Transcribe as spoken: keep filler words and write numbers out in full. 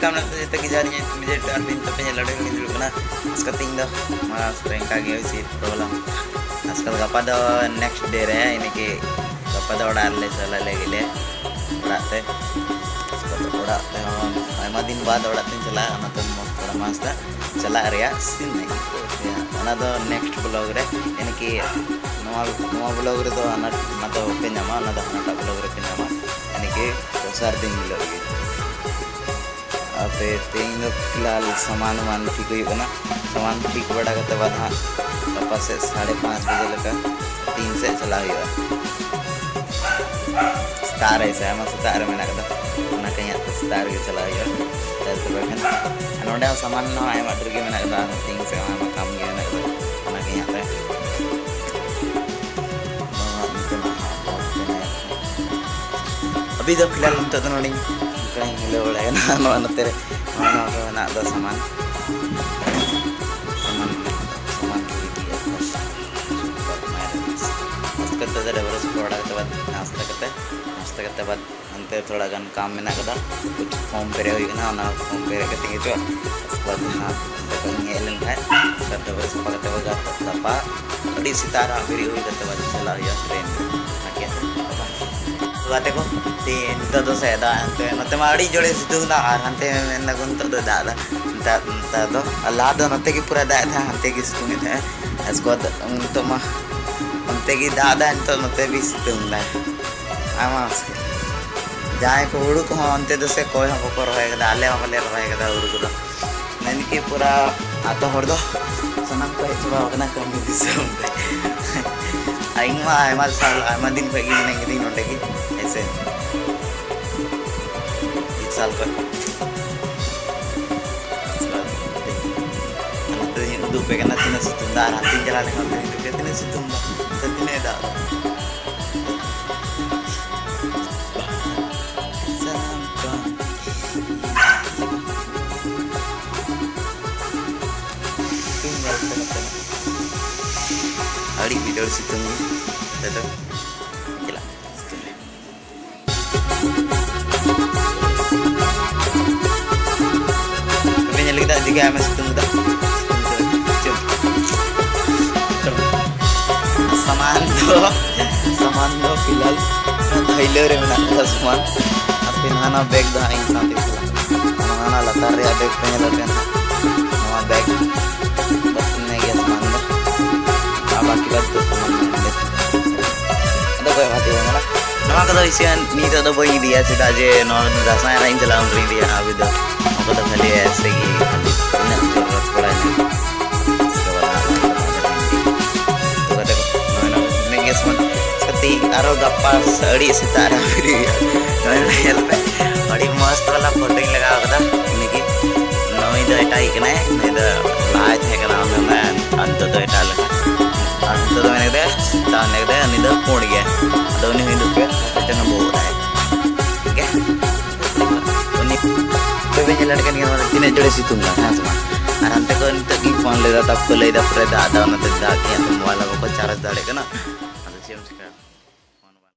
ᱠᱟᱢ ᱱᱟᱛᱮ ᱡᱚᱛᱚ ᱜᱮ ᱡᱚᱦᱟᱨ, ᱤᱧ ᱢᱤᱡᱮᱴ ᱟᱨ ᱤᱧ ᱛᱟᱯᱮ ᱧᱮᱞ ᱟᱹᱰᱤ ᱜᱮ ᱫᱩᱲᱩᱵ ᱠᱟᱱᱟ᱾ ᱟᱥᱠᱟ ᱛᱤᱧ ᱫᱚ ᱢᱟ ᱟᱥᱠᱟ ᱤᱱᱠᱟ ᱜᱮ ᱦᱩᱭ ᱥᱤ ᱯᱨᱚᱵᱞᱮᱢ᱾ ᱟᱥᱠᱟ ᱜᱟᱯᱟ ᱫᱚ ᱱᱮᱠᱥᱴ ᱰᱮ ᱨᱮ, ᱤᱱᱟᱹ ᱠᱤ ᱜᱟᱯᱟ ᱫᱚ ᱚᱲᱟᱜ ᱨᱮᱞᱮ ᱪᱟᱞᱟᱜ ᱞᱟᱹᱜᱤᱫ ᱞᱮ, ᱚᱲᱟᱜ ᱛᱮ᱾ ᱟᱥᱠᱟ ᱫᱚ ᱚᱲᱟᱜ ᱛᱮ ᱦᱚᱸ ᱟᱭᱢᱟ ᱫᱤᱱ ᱵᱟᱫ ᱚᱲᱟᱜ ᱛᱤᱧ ᱪᱟᱞᱟᱜᱼᱟ, ᱚᱱᱟᱛᱮ ᱢᱚᱡᱽ ᱛᱷᱚᱲᱟ ᱢᱟᱥ ᱫᱟ ᱪᱟᱞᱟᱜ ᱨᱮᱭᱟᱜ ᱥᱤᱱ ᱟᱹᱭᱠᱟᱹᱣ ᱠᱮᱫᱟ᱾ ᱚᱱᱟ ᱫᱚ ᱱᱮᱠᱥᱴ ᱵᱞᱚᱜ ᱨᱮ, ᱤᱱᱟᱹ ᱠᱤ ᱱᱚᱣᱟ, ᱱᱚᱣᱟ ᱵᱞᱚᱜ ᱨᱮᱫᱚ ᱚᱱᱟ, ᱚᱱᱟ ᱫᱚ ᱵᱟᱯᱮ ᱧᱟᱢᱟ, ᱚᱱᱟ ᱫᱚ ᱦᱟᱱᱟᱴᱟᱜ ᱵᱞᱚᱜ ᱨᱮᱯᱮ ᱧᱟᱢᱟ, ᱤᱱᱟᱹ ᱠᱤ ᱫᱚᱥᱟᱨ ᱫᱤᱱ ᱦᱤᱞᱳᱜ ᱜᱮ᱾ ᱟᱯᱮ ᱛᱮᱦᱮᱧ ᱫᱚ ᱯᱷᱤᱞᱦᱟᱞ ᱥᱟᱢᱟᱱ ᱣᱟᱱ ᱴᱷᱤᱠ ᱦᱩᱭᱩᱜ ᱠᱟᱱᱟ᱾ ᱥᱟᱢᱟᱱ ᱴᱷᱤᱠ ᱵᱟᱲᱟ ᱠᱟᱛᱮ ᱵᱟᱫ ᱦᱟᱸᱜ ᱜᱟᱯᱟ ᱥᱮᱫ ᱥᱟᱲᱮ ᱯᱟᱸᱪ ᱵᱟᱡᱮ ᱞᱮᱠᱟ ᱴᱤᱢ ᱥᱮᱫ ᱪᱟᱞᱟᱣ ᱦᱩᱭᱩᱜᱼᱟ᱾ ᱥᱮᱛᱟᱜ ᱨᱮ ᱥᱮ ᱟᱭᱢᱟ ᱥᱮᱛᱟᱜ ᱨᱮ ᱢᱮᱱᱟᱜ ᱠᱟᱫᱟ, ᱚᱱᱟ ᱠᱟᱹᱧ ᱦᱟᱸᱜ ᱥᱮᱛᱟᱜ ᱨᱮᱜᱮ ᱪᱟᱞᱟᱣ ᱦᱩᱭᱩᱜᱼᱟ᱾ ᱪᱟᱞ ᱛᱚᱵᱮ ᱠᱷᱟᱱ ᱟᱨ ᱱᱚᱸᱰᱮ ᱦᱚᱸ ᱥᱟᱢᱟᱱ ᱦᱚᱸ ᱟᱭᱢᱟ ᱰᱷᱮᱨ ᱜᱮ ᱢᱮᱱᱟᱜ ᱠᱟᱫᱟ, ᱟᱨᱦᱚᱸ ᱴᱤᱢ ᱥᱮᱫ ᱦᱚᱸ ᱟᱭᱢᱟ ᱠᱟᱢ ᱜᱮ ᱢᱮᱱᱟᱜ ᱠᱟᱫᱟ, ᱚᱱᱟ ᱠᱟᱹᱧ ᱦᱟᱸᱜ ᱛᱟᱭᱚᱢ᱾ ᱱᱚᱣᱟ ᱱᱤᱛᱚᱜ ᱱᱟᱦᱟᱜ ᱵᱚᱞ ᱮᱱᱮᱡ᱾ ᱟᱹᱵᱤ ᱫᱚ ᱯᱷᱤᱞᱦᱟᱞ ᱱᱤᱛᱚᱜ ᱫᱚ ᱱᱚᱰᱮᱧ ᱚᱱᱠᱟᱧ ᱦᱤᱞᱟᱹᱣ ᱵᱟᱲᱟᱭ ᱠᱟᱱᱟ᱾ ᱱᱚᱣᱟ ᱱᱚᱛᱮ ᱨᱮ ᱱᱚᱣᱟ ᱱᱚᱣᱟ ᱠᱚ ᱦᱮᱱᱟᱜ ᱫᱚ ᱥᱟᱢᱟᱱ, ᱥᱟᱢᱟᱱ, ᱥᱟᱢᱟᱱ ᱠᱚ ᱤᱫᱤᱭᱟ᱾ ᱱᱟᱥᱛᱟ ᱠᱟᱛᱮ ᱰᱟᱹᱵᱽᱨᱟᱹ ᱥᱟᱯᱷᱟ ᱵᱟᱲᱟ ᱠᱟᱛᱮ ᱵᱟᱫ, ᱱᱟᱥᱛᱟ ᱠᱟᱛᱮ, ᱱᱟᱥᱛᱟ ᱠᱟᱛᱮ ᱵᱟᱫ ᱦᱟᱱᱛᱮ ᱛᱷᱚᱲᱟ ᱜᱟᱱ ᱠᱟᱢ ᱢᱮᱱᱟᱜ ᱠᱟᱫᱟ, ᱠᱩᱪ ᱯᱷᱚᱨᱢ ᱯᱮᱨᱮᱡ ᱦᱩᱭᱩᱜ ᱠᱟᱱᱟ, ᱚᱱᱟ ᱯᱷᱚᱨᱢ ᱯᱮᱨᱮᱡ ᱠᱟᱛᱮ ᱦᱤᱡᱩᱜᱼᱟ᱾ ᱩᱥᱠᱮ ᱵᱟᱫ ᱦᱟᱸᱜ ᱚᱱᱛᱮ ᱠᱷᱚᱱ ᱤᱧ ᱦᱮᱡ ᱞᱮᱱᱠᱷᱟᱱ ᱰᱟᱹᱵᱽᱨᱟᱹ ᱥᱟᱯᱷᱟ ᱠᱟᱛᱮ ᱵᱟᱫ ᱜᱟᱯᱟ ᱟᱹᱰᱤ ᱥᱮᱛᱟᱜ ᱨᱮ ᱵᱮᱨᱮᱫ ᱦᱩᱭ ᱠᱟᱛᱮ ᱵᱟᱫ ᱪᱟᱞᱟᱜ ᱦᱩᱭᱩᱜᱼᱟ ᱴᱨᱮᱱ ᱛᱮ᱾ ᱜᱟᱛᱮ ᱠᱚ, ᱛᱮ ᱱᱤᱛᱚᱜ ᱫᱚ ᱥᱮ ᱫᱟᱜ ᱮᱱᱛᱮ ᱱᱚᱛᱮ ᱢᱟ ᱟᱹᱰᱤ ᱡᱳᱨᱮ ᱥᱤᱛᱩᱝ ᱫᱟ, ᱟᱨ ᱦᱟᱱᱛᱮ ᱢᱮᱱ ᱫᱟᱠᱚ ᱱᱤᱛᱚᱜ ᱫᱚ ᱫᱟᱜ ᱫᱟ᱾ ᱱᱮᱛᱟᱨ, ᱱᱮᱛᱟᱨ ᱫᱚ, ᱟᱨ ᱞᱟᱦᱟ ᱫᱚ ᱱᱚᱛᱮ ᱜᱮ ᱯᱩᱨᱟᱹ ᱫᱟᱜ ᱮᱫ ᱛᱟᱦᱮᱸᱫ, ᱦᱟᱱᱛᱮ ᱜᱮ ᱥᱤᱛᱩᱝ ᱮᱫ ᱛᱟᱦᱮᱸᱫ᱾ ᱩᱥᱠᱮ ᱵᱟᱫ ᱱᱤᱛᱚᱜ ᱢᱟ ᱚᱱᱛᱮ ᱜᱮ ᱫᱟᱜ ᱫᱟ, ᱱᱤᱛᱚᱜ ᱱᱚᱛᱮ ᱜᱮ ᱥᱤᱛᱩᱝ ᱫᱟ᱾ ᱟᱭᱢᱟ ᱢᱩᱥᱠᱤᱞ᱾ ᱡᱟᱦᱟᱸᱭ ᱠᱚ ᱦᱩᱲᱩ ᱠᱚᱦᱚᱸ ᱚᱱᱛᱮ ᱫᱚ ᱥᱮ ᱚᱠᱚᱭ ᱦᱚᱸ ᱵᱟᱠᱚ ᱨᱚᱦᱚᱭ ᱠᱟᱫᱟ, ᱟᱞᱮ ᱦᱚᱸ ᱵᱟᱞᱮ ᱨᱚᱦᱚᱭ ᱠᱟᱫᱟ ᱦᱩᱲᱩ ᱠᱚᱫᱚ᱾ ᱢᱮᱱ ᱠᱤ ᱯᱩᱨᱟ ᱟᱛᱳ ᱦᱚᱲ ᱫᱚ ᱥᱟᱱᱟᱢ ᱠᱚ ᱦᱮᱡ ᱪᱟᱵᱟᱣ ᱠᱟᱱᱟ ᱠᱟᱹᱢᱤ ᱫᱤᱥᱚᱢ ᱛᱮ᱾ ᱟᱨ ᱤᱧ ᱢᱟ ᱟᱭᱢᱟ ᱥᱟᱞ, ᱟᱭᱢᱟ ᱫᱤᱱ ᱠᱷᱚᱡ ᱜᱮ ᱢᱤᱱᱟᱹᱧ ᱠᱟᱹᱫᱤᱧ ᱱᱚᱸᱰᱮ ᱜᱮ, ᱦᱮᱸ ᱥᱮ᱾ ᱢᱤᱫ ᱥᱟᱞ ᱠᱷᱚᱡ᱾ ᱱᱚᱛᱮᱧ ᱩᱫᱩᱜ ᱟᱯᱮ ᱠᱟᱱᱟ ᱛᱤᱱᱟᱹᱜ ᱥᱤᱛᱩᱝ ᱫᱟ, ᱟᱨ ᱦᱟᱱᱛᱮᱧ ᱪᱟᱞᱟᱣ ᱞᱮᱱᱠᱷᱟᱱ ᱩᱫᱩᱜ ᱟᱯᱮ ᱛᱤᱱᱟᱹᱜ ᱥᱤᱛᱩᱝ ᱫᱟ, ᱥᱮ ᱛᱤᱱᱟᱹᱜ ᱮ ᱫᱟᱜ ᱫᱟ᱾ ᱥᱤᱛᱩᱝ ᱧᱮᱞ ᱯᱮ ᱱᱚᱛᱮ᱾ ᱟᱹᱰᱤ ᱵᱤᱡᱚᱲ ᱥᱤᱛᱩᱝ ᱜᱮ ᱱᱚᱛᱮ ᱫᱚ᱾ ᱪᱟᱞᱟᱜ ᱥᱤᱛᱩᱝ ᱨᱮ᱾ ᱪᱮᱫᱟᱜ ᱡᱮ ᱟᱭᱢᱟ ᱥᱤᱛᱩᱝ ᱮᱫᱟ? ᱥᱤᱛᱩᱝ ᱠᱟᱱᱟ᱾ ᱪᱩᱯ᱾ ᱪᱩᱯ᱾ ᱥᱟᱢᱟᱱ ᱫᱚ, ᱥᱟᱢᱟᱱ ᱫᱚ ᱯᱷᱤᱞᱦᱟᱞ ᱛᱷᱟᱭᱞᱟ ᱨᱮ ᱢᱮᱱᱟᱜ ᱟᱠᱟᱫᱟ ᱥᱟᱢᱟᱱ᱾ ᱟᱨ ᱯᱷᱤᱨ ᱦᱟᱱᱟ ᱵᱮᱜᱽ ᱫᱚ ᱦᱟᱸᱜ ᱤᱧ ᱥᱟᱶᱛᱮ ᱪᱟᱞᱟᱜ ᱠᱟᱱᱟ᱾ ᱦᱟᱱᱟ ᱞᱟᱛᱟᱨ ᱨᱮᱭᱟᱜ ᱵᱮᱜᱽ ᱯᱮ ᱧᱮᱞᱮᱫ ᱠᱟᱱ, ᱱᱚᱣᱟ ᱵᱮᱜᱽ, ᱵᱟᱥ ᱤᱱᱟᱹ ᱜᱮ ᱥᱟᱢᱟᱱ ᱫᱚ᱾ ᱟᱨ ᱵᱟᱠᱤ ᱵᱟᱫ ᱫᱚ ᱥᱟᱢᱟᱱ ᱫᱚ ᱱᱚᱰᱮ᱾ ᱟᱫᱚ ᱠᱚᱭ ᱵᱷᱟᱛᱮ ᱵᱟᱝ ᱠᱟᱱᱟ᱾ ᱱᱚᱣᱟ ᱠᱚᱫᱚ ᱤᱥᱤᱱ ᱱᱤᱛᱚᱜ ᱫᱚ ᱵᱟᱹᱧ ᱤᱫᱤᱭᱟ, ᱪᱮᱫᱟᱜ ᱡᱮ ᱱᱚᱣᱟ ᱫᱚ ᱫᱟᱸᱥᱟᱭ ᱨᱮ ᱤᱧ ᱪᱟᱞᱟᱣ ᱩᱱ ᱨᱤᱧ ᱤᱫᱤᱭᱟ᱾ ᱟᱵᱚ ᱫᱚ ᱱᱚᱣᱟ ᱠᱚᱫᱚ ᱠᱷᱟᱹᱞᱤ ᱮᱥᱮ ᱜᱮ ᱠᱷᱟᱹᱞᱤ ᱤᱱᱟᱹᱜ ᱡᱚᱨᱩᱨᱟᱛ ᱯᱟᱲᱟᱭ ᱱᱟ᱾ ᱩᱥᱠᱮ ᱵᱟᱫ ᱦᱟᱸᱜ ᱱᱚᱣᱟ ᱫᱚ ᱵᱟᱝ ᱪᱟᱞᱟᱜᱼᱟ᱾ ᱛᱚ ᱜᱟᱛᱮ ᱠᱚ, ᱱᱚᱜᱼᱚᱭ ᱱᱚᱣᱟ ᱤᱱᱟᱹᱜ ᱜᱮ ᱥᱟᱢᱟᱱ᱾ ᱥᱟᱛᱮ ᱟᱨᱚ ᱜᱟᱯᱟ ᱟᱹᱰᱤ ᱥᱮᱛᱟᱜ ᱨᱮ ᱯᱷᱨᱤ ᱦᱩᱭᱩᱜᱼᱟ᱾ ᱱᱚᱜᱼᱚᱭ ᱱᱚᱣᱟ ᱧᱮᱞ ᱯᱮ, ᱟᱹᱰᱤ ᱢᱚᱥᱛ ᱵᱟᱞᱟ ᱯᱷᱳᱴᱳᱧ ᱞᱟᱜᱟᱣ ᱠᱟᱫᱟ᱾ ᱩᱱᱤ ᱜᱮ, ᱱᱩᱭ ᱫᱚ ᱮᱴᱟᱜ ᱜᱮ ᱠᱟᱱᱟᱭ, ᱱᱩᱭ ᱫᱚ ᱞᱟᱦᱟᱭ ᱛᱟᱦᱮᱸ ᱠᱟᱱᱟ ᱚᱱᱟ ᱢᱮ, ᱟᱨ ᱱᱤᱛᱚᱜ ᱫᱚ ᱮᱴᱟᱜ ᱞᱮᱠᱟ᱾ ᱟᱨ ᱱᱤᱛᱚᱜ ᱫᱚ ᱢᱮᱱ ᱠᱮᱫᱟᱭ, ᱛᱟᱣ ᱢᱮᱱ ᱠᱮᱫᱟᱭ, ᱩᱱᱤ ᱫᱚ ᱯᱩᱸᱰ ᱜᱮᱭᱟ᱾ ᱟᱫᱚ ᱩᱱᱤ ᱦᱚᱸᱧ ᱩᱫᱩᱜ ᱯᱮᱭᱟ, ᱪᱚᱝ ᱵᱚᱦᱚᱜ ᱨᱮ᱾ ᱴᱷᱤᱠ ᱜᱮᱭᱟ? ᱩᱱᱤ ᱛᱚᱵᱮ ᱧᱮᱞ ᱫᱟᱲᱮ ᱠᱟᱱ ᱜᱮᱭᱟ, ᱱᱚᱣᱟ ᱨᱮ ᱛᱤᱱᱟᱹᱜ ᱡᱳᱨᱮ ᱥᱤᱛᱩᱝ ᱫᱟ, ᱦᱮᱸ ᱥᱮ ᱵᱟᱝ? ᱟᱨ ᱦᱟᱱᱛᱮ ᱠᱷᱚᱱ ᱱᱤᱛᱚᱜ ᱜᱤᱧ ᱯᱷᱳᱱ ᱞᱮᱫᱟ, ᱛᱟᱯᱚᱨ ᱞᱟᱹᱭ ᱫᱟ ᱯᱩᱨᱟᱹ ᱫᱟᱜ ᱫᱟ, ᱚᱱᱟᱛᱮ ᱫᱟᱜ ᱜᱮ ᱦᱟᱱᱛᱮ ᱢᱳᱵᱟᱭᱤᱞ ᱦᱚᱸ ᱵᱟᱠᱚ ᱪᱟᱨᱡᱽ ᱫᱟᱲᱮᱭᱟᱜ ᱠᱟᱱᱟ᱾ ᱟᱫᱚ ᱪᱮᱫ ᱮᱢ ᱪᱤᱠᱟᱹᱭᱟ?